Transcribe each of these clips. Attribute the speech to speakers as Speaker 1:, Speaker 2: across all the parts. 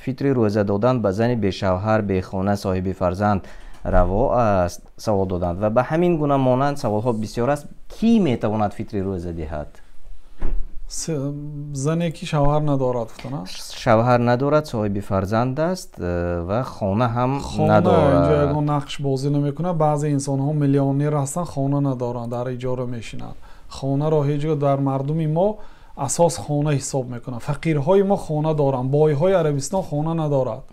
Speaker 1: Фитри рӯза додан ба зани бешавҳар, бехона, соҳиби фарзанд раво аст? Савол доданд ва ба ҳамин гуна монанд саволҳо бисёр аст. Кӣ метавонад фитри рӯза диҳад?
Speaker 2: Зане ки шавҳар надорад, гуфтана?
Speaker 1: Шавҳар надорад, соҳиби фарзанд аст ва хона ҳам надорад.
Speaker 2: Инҷо ягон нақш бозӣ намекунад. Баъзе инсонҳо миллионер ҳастанд, хона надоранд, дар иҷора мешинанд. Хонаро ҳеҷ гоҳ дар мардуми мо асос хона ҳисоб мекунанд. Фақирҳои мо хона доранд, бойҳои Арабистон хона надорад.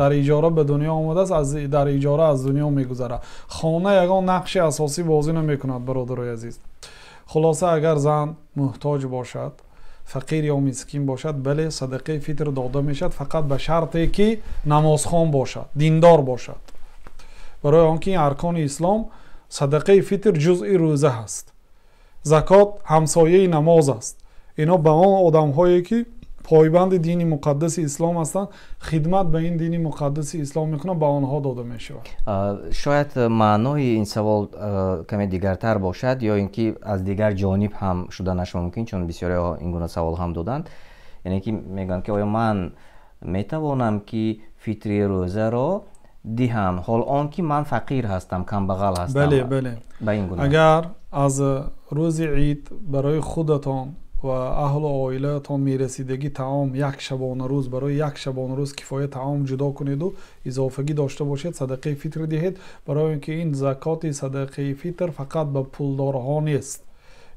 Speaker 2: Дар иҷора ба дунё омадааст, аз дар иҷора аз дунё мегузарад. Хона ягон нақши асосӣ бозӣ намекунад, бародарои азиз. Хулоса, агар зан муҳтоҷ бошад, фақир ё мискин бошад, бале, садақаи фитр дода мешавад, фақат ба шарте ки намозхон бошад, диндор бошад. Барои он ки аркони ислом садақаи фитр ҷузъи рӯза ҳаст, закот ҳамсояи намоз аст. Ино ба он одамҳое ки пойбанди дини муқаддаси ислом ҳастанд, хидмат ба ин дини муқаддаси ислом мекунанд, ба онҳо дода мешавад.
Speaker 1: Шояд маънои ин савол каме дигартар бошад ё ин ки аз дигар ҷониб ҳам шуданаш мумкин, чун бисёриҳо ин гуна савол ҳам доданд. Яъне ки мегӯянд ки оё ман метавонам ки фитри рӯзаро диҳам, ҳол он ки ман фақир ҳастам, камбағал ҳастам?
Speaker 2: Бале, бале.
Speaker 1: Ба ин гуна.
Speaker 2: Агар аз рӯзи ид барои худатон ва аҳлу оилаатон мерасидагӣ таом як шабонарӯз, барои як шабонарӯз кифоя таом ҷудо кунеду изофагӣ дошта бошед, садақаи фитр диҳед. Барои он ки ин закоти садақаи фитр фақат ба пулдорҳо нест,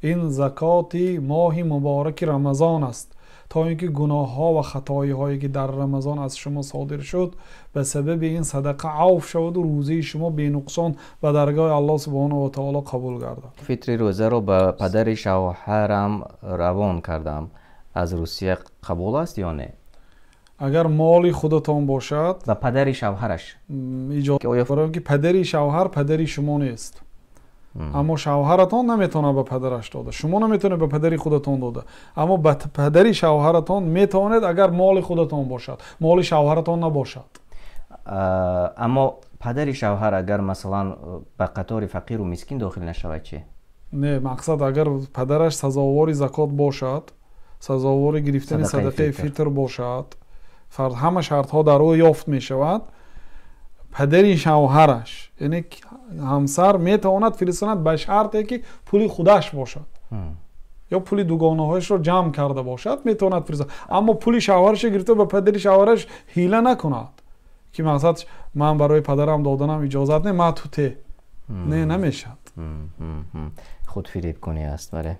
Speaker 2: ин закоти моҳи мубораки Рамазон аст, то ин ки гуноҳҳо ва хатоиҳое ки дар Рамазон аз шумо содир шуд ба сабаби ин садақа авф шавад ва рӯзаи шумо бенуқсон ба даргоҳи Аллоҳ субҳонаҳу ва таоло қабул гардад.
Speaker 1: Фитри рӯзаро ба падари шавҳарам равон кардам, аз Русия, қабул аст ё не?
Speaker 2: Агар моли худатон бошад,
Speaker 1: ба падари шавҳараш.
Speaker 2: Барои он ки падари шавҳар падари шумо нест, аммо шавҳаратон наметавонад ба падараш дода, шумо наметавонед ба падари худатон дода, аммо ба падари шавҳаратон метавонед, агар моли худатон бошад, моли шавҳаратон набошад.
Speaker 1: Аммо падари шавҳар агар масалан ба қатори фақиру мискин дохил нашавад чӣ?
Speaker 2: Не, мақсад агар падараш сазовори закот бошад, сазовори гирифтани садақаи фитр бошад, ҳама шартҳо дар ӯ ёфт мешавад, падари шавҳараш, яъне ҳамсар, метавонад фиристонад ба шарте ки пули худаш бошад ё пули дугонаҳояшро ҷамъ карда бошад, метавонад фиристонад. Аммо пули шавҳарашро гирифта ба падари шавҳараш ҳила накунад ки мақсад ман барои падарам доданам иҷозат не, ма туте. Не, намешавад.
Speaker 1: Худфиребкунӣ аст, бале.